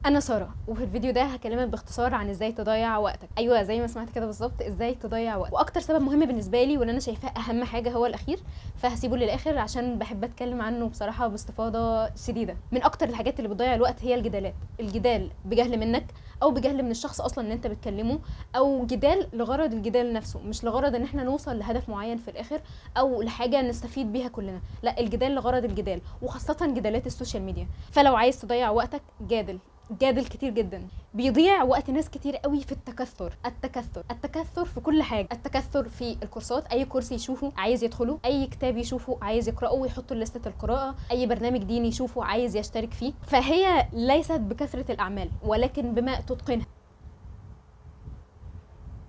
انا ساره، وفي الفيديو ده هكلمك باختصار عن ازاي تضيع وقتك. ايوه زي ما سمعت كده بالظبط، ازاي تضيع وقتك. واكتر سبب مهم بالنسبة لي واللي انا شايفاه اهم حاجة هو الاخير، فهسيبه للاخر عشان بحب اتكلم عنه بصراحة باستفاضة شديدة. من اكتر الحاجات اللي بتضيع الوقت هي الجدالات. الجدال بجهل منك او بجهل من الشخص اصلا اللي انت بتكلمه، او جدال لغرض الجدال نفسه، مش لغرض ان احنا نوصل لهدف معين في الاخر او لحاجة نستفيد بيها كلنا. لا، الجدال لغرض الجدال، وخاصة جدالات ال social media. فلو عايز تضيع وقتك جادل، جادل كتير جدا. بيضيع وقت ناس كتير قوي في التكثر، التكثر، التكثر في كل حاجة. التكثر في الكورسات، اي كورس يشوفه عايز يدخله، اي كتاب يشوفه عايز يقراه ويحطه لستة القراءة، اي برنامج ديني يشوفه عايز يشترك فيه. فهي ليست بكثرة الاعمال ولكن بما تتقنها.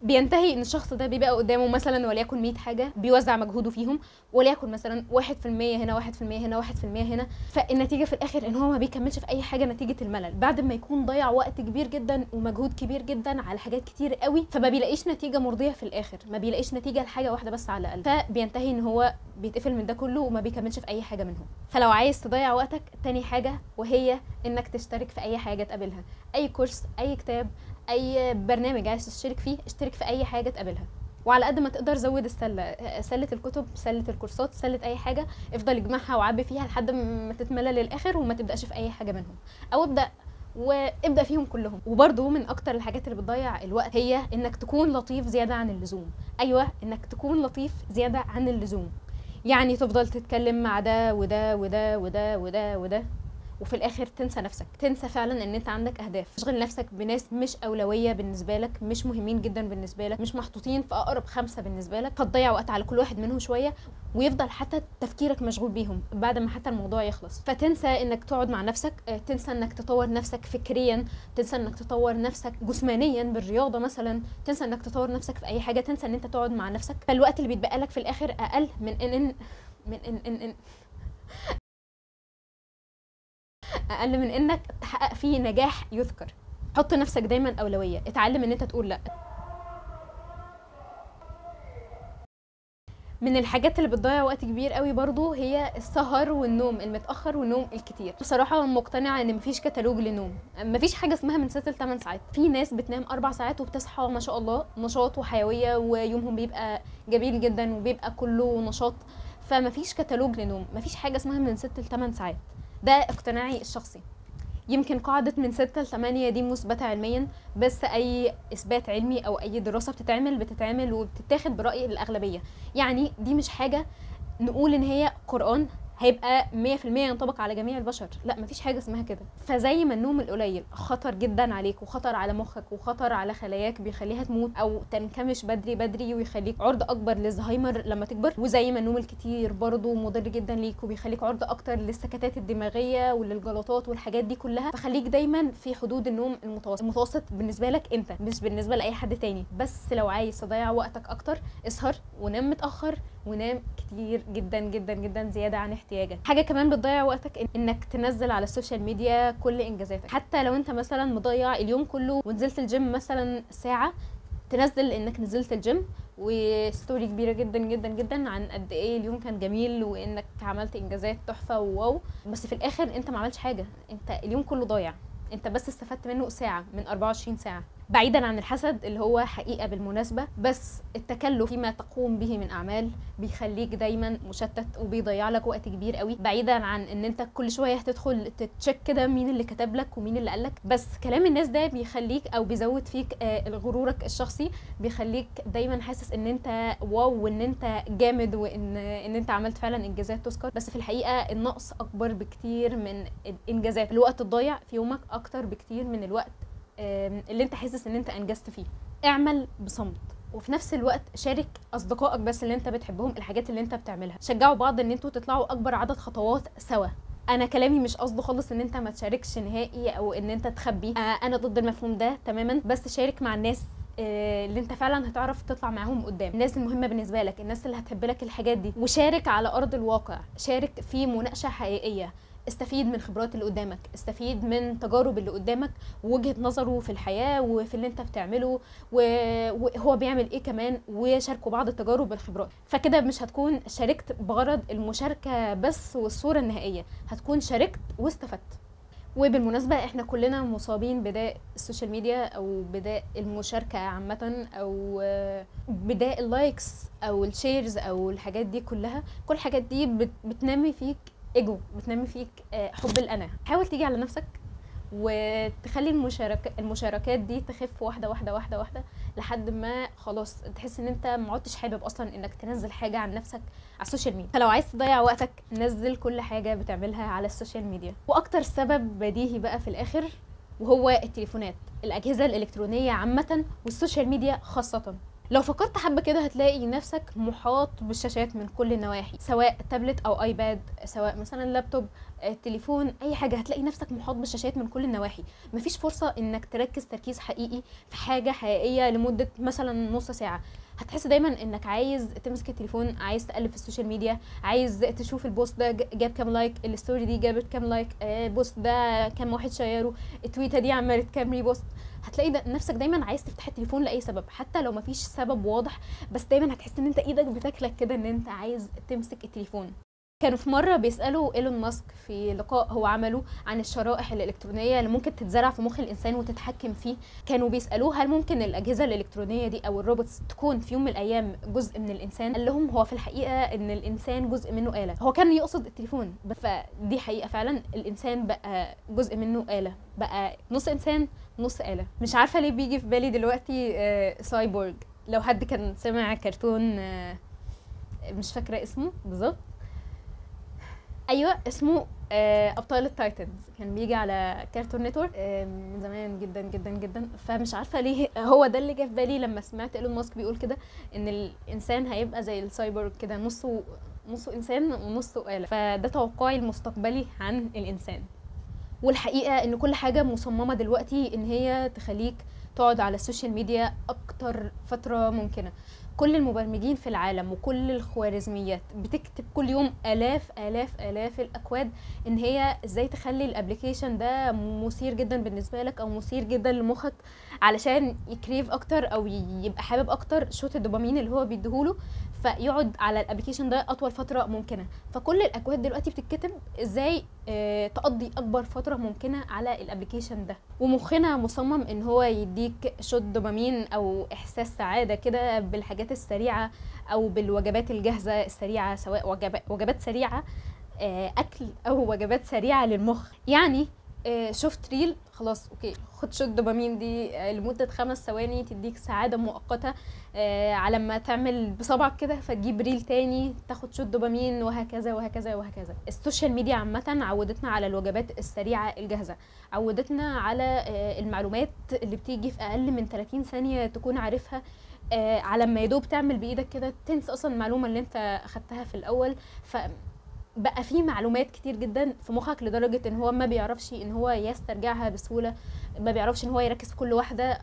بينتهي ان الشخص ده بيبقى قدامه مثلا وليكن 100 حاجة بيوزع مجهوده فيهم، وليكن مثلا 1% هنا، 1% هنا، 1% هنا. فالنتيجه في الاخر ان هو ما بيكملش في اي حاجة نتيجة الملل، بعد ما يكون ضيع وقت كبير جدا ومجهود كبير جدا على حاجات كتير قوي، فما بيلاقيش نتيجة مرضية في الاخر، ما بيلاقيش نتيجة لحاجة واحدة بس على الاقل. فبينتهي ان هو بيتقفل من ده كله وما بيكملش في اي حاجة منهم. فلو عايز تضيع وقتك، تاني حاجة وهي انك تشترك في اي حاجة تقابلها، اي كورس، اي كتاب، اي برنامج عايز تشترك فيه، اشترك في اي حاجة تقابلها. وعلى قد ما تقدر زود السلة، سله الكتب، سله الكورسات، سله اي حاجة، افضل اجمعها وعبي فيها لحد ما تتملى للاخر وما تبداش في اي حاجة منهم، او ابدا وابدا فيهم كلهم. وبرده من اكتر الحاجات اللي بتضيع الوقت هي انك تكون لطيف زيادة عن اللزوم. ايوه، انك تكون لطيف زيادة عن اللزوم، يعني تفضل تتكلم مع ده وده وده وده وده وده، وفي الاخر تنسى نفسك، تنسى فعلا ان انت عندك اهداف. تشغل نفسك بناس مش اولوية بالنسبة لك، مش مهمين جدا بالنسبة لك، مش محطوطين في اقرب 5 بالنسبة لك، فتضيع وقت على كل واحد منهم شوية، ويفضل حتى تفكيرك مشغول بيهم بعد ما حتى الموضوع يخلص. فتنسى انك تقعد مع نفسك، تنسى انك تطور نفسك فكريا، تنسى انك تطور نفسك جسمانيا بالرياضة مثلا، تنسى انك تطور نفسك في اي حاجة، تنسى ان انت تقعد مع نفسك. فالوقت اللي بيتبقى لك في الاخر اقل من ان من ان ان, إن اقل من انك تحقق فيه نجاح يذكر. حط نفسك دايما اولوية، اتعلم ان انت تقول لا. من الحاجات اللي بتضيع وقت كبير قوي برضو هي السهر والنوم المتاخر والنوم الكتير. بصراحة مقتنعة ان مفيش كتالوج للنوم، مفيش حاجة اسمها من 6 ل 8 ساعات. في ناس بتنام 4 ساعات وبتصحى ما شاء الله نشاط وحيوية، ويومهم بيبقى جميل جدا وبيبقى كله نشاط. فمفيش كتالوج للنوم، مفيش حاجة اسمها من 6 ل 8 ساعات. ده اقتناعي الشخصي. يمكن قاعدة من 6 ل 8 دي مثبتة علميا، بس أي إثبات علمي أو أي دراسة بتتعمل وبتتاخد برأي الأغلبية. يعني دي مش حاجة نقول إن هي قرآن هيبقى 100% ينطبق على جميع البشر، لا، مفيش حاجة اسمها كده. فزي ما النوم القليل خطر جدا عليك وخطر على مخك وخطر على خلاياك، بيخليها تموت او تنكمش بدري بدري ويخليك عرضة اكبر للزهايمر لما تكبر، وزي ما النوم الكتير برضو مضر جدا ليك وبيخليك عرضة اكتر للسكتات الدماغية وللجلطات والحاجات دي كلها. فخليك دايما في حدود النوم المتوسط، المتوسط بالنسبة لك انت، مش بالنسبة لاي حد تاني. بس لو عايز تضيع وقتك اكتر، اسهر ونام متأخر ونام كتير جدا جدا جدا زيادة عن احتياجك. حاجة كمان بتضيع وقتك انك تنزل على ال social media كل انجازاتك. حتى لو انت مثلا مضيع اليوم كله ونزلت الجيم مثلا ساعة، تنزل انك نزلت ال gym و story كبيرة جدا جدا جدا عن قد ايه اليوم كان جميل وانك عملت انجازات تحفة و wow، بس في الاخر انت ما عملتش حاجة، انت اليوم كله ضايع، انت بس استفدت منه ساعة من 24 ساعة. بعيدا عن الحسد اللي هو حقيقة بالمناسبة، بس التكلف فيما تقوم به من اعمال بيخليك دايما مشتت وبيضيع لك وقت كبير قوي. بعيدا عن ان انت كل شوية هتدخل تتشيك كده مين اللي كتب لك ومين اللي قالك، بس كلام الناس ده بيخليك او بيزود فيك غرورك الشخصي، بيخليك دايما حاسس ان انت wow وان انت جامد وان انت عملت فعلا انجازات تذكر، بس في الحقيقة النقص اكبر بكتير من الانجازات. الوقت الضايع في يومك اكتر بكتير من الوقت اللي انت حاسس ان انت انجزت فيه. اعمل بصمت، وفي نفس الوقت شارك اصدقائك بس اللي انت بتحبهم الحاجات اللي انت بتعملها، شجعوا بعض ان انتوا تطلعوا اكبر عدد خطوات سوا. انا كلامي مش قصده خالص ان انت ما تشاركش نهائي او ان انت تخبي، انا ضد المفهوم ده تماما، بس شارك مع الناس اللي انت فعلا هتعرف تطلع معاهم قدام، الناس المهمة بالنسبة لك، الناس اللي هتحب لك الحاجات دي. وشارك على ارض الواقع، شارك في مناقشة حقيقية، استفيد من خبرات اللي قدامك، استفيد من تجارب اللي قدامك ووجهة نظره في الحياة وفي اللي انت بتعمله وهو بيعمل ايه كمان، وشاركوا بعض التجارب والخبرات. فكده مش هتكون شاركت بغرض المشاركة بس والصورة النهائية، هتكون شاركت واستفدت. وبالمناسبة احنا كلنا مصابين بداء ال social media او بداء المشاركة عامة او بداء ال likes او ال shares او الحاجات دي كلها. كل الحاجات دي بتنمي فيك ايجو، بتنمي فيك حب الانا. حاول تيجي على نفسك وتخلي المشاركات دي تخف واحدة واحدة واحدة واحدة لحد ما خلاص تحس ان انت ما عدتش حابب اصلا انك تنزل حاجة عن نفسك على ال social media. فلو عايز تضيع وقتك نزل كل حاجة بتعملها على ال social media. واكتر سبب بديهي بقى في الاخر وهو التليفونات، الاجهزة الالكترونية عامة وال social media خاصة. لو فكرت حبه كده هتلاقي نفسك محاط بالشاشات من كل النواحي، سواء تابلت او iPad، سواء مثلا لابتوب، تليفون، اي حاجة، هتلاقي نفسك محاط بالشاشات من كل النواحي. مفيش فرصة انك تركز تركيز حقيقي في حاجة حقيقية لمدة مثلا نص ساعة. هتحس دايما انك عايز تمسك التليفون، عايز تقلب في ال social media، عايز تشوف ال post ده جاب كام like، ال story دي جابت كام like، ال post ده كام واحد شيره، التويته دي عملت كام repost. هتلاقي نفسك دايما عايز تفتح التليفون لاي سبب، حتى لو مفيش سبب واضح، بس دايما هتحس ان انت ايدك بتاكلك كده ان انت عايز تمسك التليفون. كانوا في مرة بيسالوا ايلون ماسك في لقاء هو عمله عن الشرائح الالكترونية اللي ممكن تتزرع في مخ الانسان وتتحكم فيه، كانوا بيسالوه هل ممكن الاجهزة الالكترونية دي او ال robots تكون في يوم من الايام جزء من الانسان؟ قال لهم هو في الحقيقة ان الانسان جزء منه آلة. هو كان يقصد التليفون، فدي حقيقة فعلا، الانسان بقى جزء منه آلة، بقى نص انسان نص آلة. مش عارفه ليه بيجي في بالي دلوقتي سايبورغ، لو حد كان سمع كرتون مش فاكره اسمه بالظبط، ايوه اسمه ابطال ال Titans، كان بيجي على Cartoon Network من زمان جدا جدا جدا. فمش عارفه ليه هو ده اللي جه في بالي لما سمعت ايلون ماسك بيقول كده، ان الانسان هيبقى زي السايبورغ كده، نصه انسان ونصه آلة. فده توقعي المستقبلي عن الانسان. والحقيقة ان كل حاجة مصممه دلوقتي ان هي تخليك تقعد على ال social media اكتر فترة ممكنة. كل المبرمجين في العالم وكل الخوارزميات بتكتب كل يوم الاف الاف الاف الاكواد ان هي ازاي تخلي ال application ده مثير جدا بالنسبة لك او مثير جدا لمخك، علشان ي crave اكتر او يبقى حابب اكتر shot الدوبامين اللي هو بيديهوله، فيقعد على ال application ده اطول فترة ممكنة. فكل الاكواد دلوقتي بتتكتب ازاي تقضي اكبر فترة ممكنة على ال application ده. ومخنا مصمم ان هو يديك shot دوبامين او احساس سعادة كده بالحاجات السريعة او بالوجبات الجاهزة السريعة، سواء وجبات سريعة اكل او وجبات سريعة للمخ. يعني شفت reel خلاص okay خد shot دوبامين دي لمدة 5 ثواني تديك سعادة مؤقتة، على ما تعمل بصبعك كده فتجيب reel تاني تاخد shot دوبامين، وهكذا وهكذا وهكذا. ال social media عامة عودتنا على الوجبات السريعة الجاهزة، عودتنا على المعلومات اللي بتيجي في اقل من 30 ثانية تكون عارفها، على ما يدوب تعمل بايدك كده تنسى اصلا المعلومة اللي انت اخدتها في الاول. ف بقى في معلومات كتير جدا في مخك لدرجة ان هو ما بيعرفش ان هو يسترجعها بسهولة، ما بيعرفش ان هو يركز في كل واحدة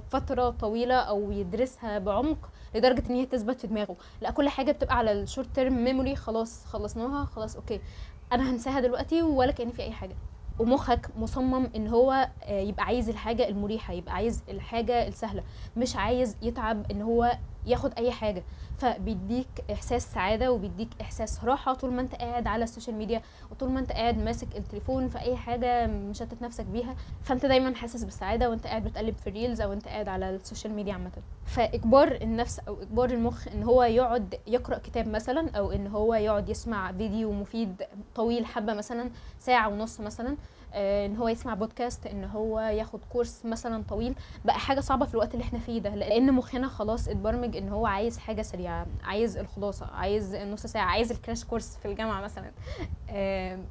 فترة طويلة او يدرسها بعمق لدرجة ان هي تثبت في دماغه. لا، كل حاجة بتبقى على ال short term memory، خلاص خلصناها، خلاص okay انا هنساها دلوقتي ولا كأن في اي حاجة. ومخك مصمم ان هو يبقى عايز الحاجة المريحة، يبقى عايز الحاجة السهلة، مش عايز يتعب ان هو ياخد اي حاجة. فبيديك احساس سعادة وبيديك احساس راحة طول ما انت قاعد على ال social media وطول ما انت قاعد ماسك التليفون في اي حاجة مشتت نفسك بيها. فانت دايما حاسس بالسعادة وانت قاعد بتقلب في ال reels او انت قاعد على ال social media عامة. فاجبار النفس او اجبار المخ ان هو يقعد يقرا كتاب مثلا، او ان هو يقعد يسمع فيديو مفيد طويل حبه مثلا ساعة ونص مثلا، ان هو يسمع بودكاست، ان هو ياخد كورس مثلا طويل، بقى حاجة صعبة في الوقت اللي احنا فيه ده، لان مخنا خلاص اتبرمج ان هو عايز حاجة سريعة، عايز الخلاصة، عايز النص ساعة، عايز ال crash course في الجامعة مثلا،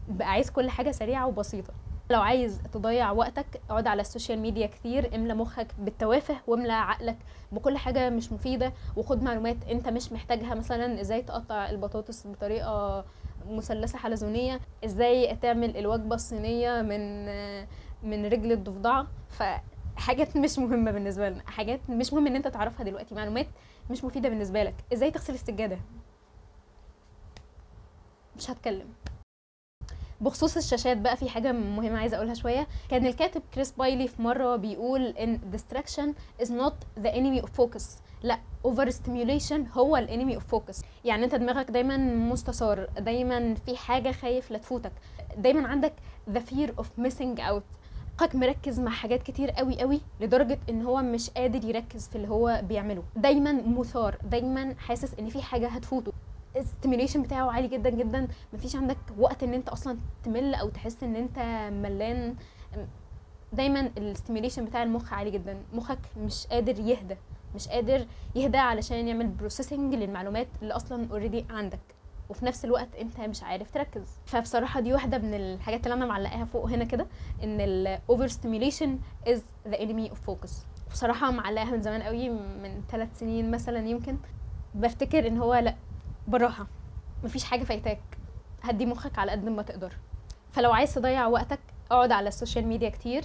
بقى عايز كل حاجة سريعة وبسيطة. لو عايز تضيع وقتك اقعد على ال social media كتير، املى مخك بالتوافه واملى عقلك بكل حاجة مش مفيدة، وخد معلومات انت مش محتاجها، مثلا ازاي تقطع البطاطس بطريقة مثلثة حلزونيه، ازاي تعمل الوجبة الصينية من رجل الضفدعه. فحاجات مش مهمة بالنسبة لنا، حاجات مش مهم ان انت تعرفها دلوقتي، معلومات مش مفيدة بالنسبة لك. ازاي تغسل السجادة، مش هتكلم. بخصوص الشاشات بقى في حاجة مهمة عايزه اقولها شوية. كان الكاتب كريس بايلي في مرة بيقول ان distraction is not the enemy of focus، لا over stimulation هو ال enemy of focus. يعني انت دماغك دايما مستثار، دايما في حاجة خايف لا تفوتك، دايما عندك the fear of missing out، مخك مركز مع حاجات كتير قوي قوي لدرجة ان هو مش قادر يركز في اللي هو بيعمله، دايما مثار، دايما حاسس ان في حاجة هتفوته، ال stimulation بتاعه عالي جدا جدا، مفيش عندك وقت ان انت اصلا تمل او تحس ان انت ملان، دايما ال stimulation بتاع المخ عالي جدا، مخك مش قادر يهدى، مش قادر يهدى علشان يعمل processing للمعلومات اللي اصلا already عندك، وفي نفس الوقت انت مش عارف تركز. فبصراحة دي واحدة من الحاجات اللي انا معلقاها فوق هنا كده، ان ال over stimulation is the enemy of focus. بصراحة معلقاها من زمان قوي، من 3 سنين مثلا يمكن. بفتكر ان هو لا، بالراحة، مفيش حاجة فايتاك، هدي مخك على قد ما تقدر. فلو عايز تضيع وقتك اقعد على ال social media كتير،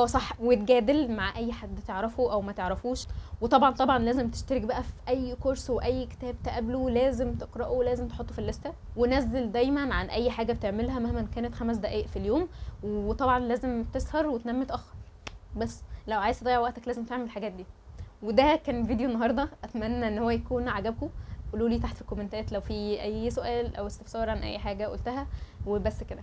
صح، وتجادل مع اي حد تعرفه او ما تعرفوش، وطبعا طبعا لازم تشترك بقى في اي كورس واي كتاب تقابله لازم تقراه ولازم تحطه في الليستة، ونزل دايما عن اي حاجة بتعملها مهما كانت 5 دقائق في اليوم، وطبعا لازم تسهر وتنام متاخر. بس لو عايز تضيع وقتك لازم تعمل الحاجات دي. وده كان فيديو النهارده، اتمنى ان هو يكون عجبكم. قولوا لي تحت في الكومنتات لو في اي سؤال او استفسار عن اي حاجة قلتها، وبس كده.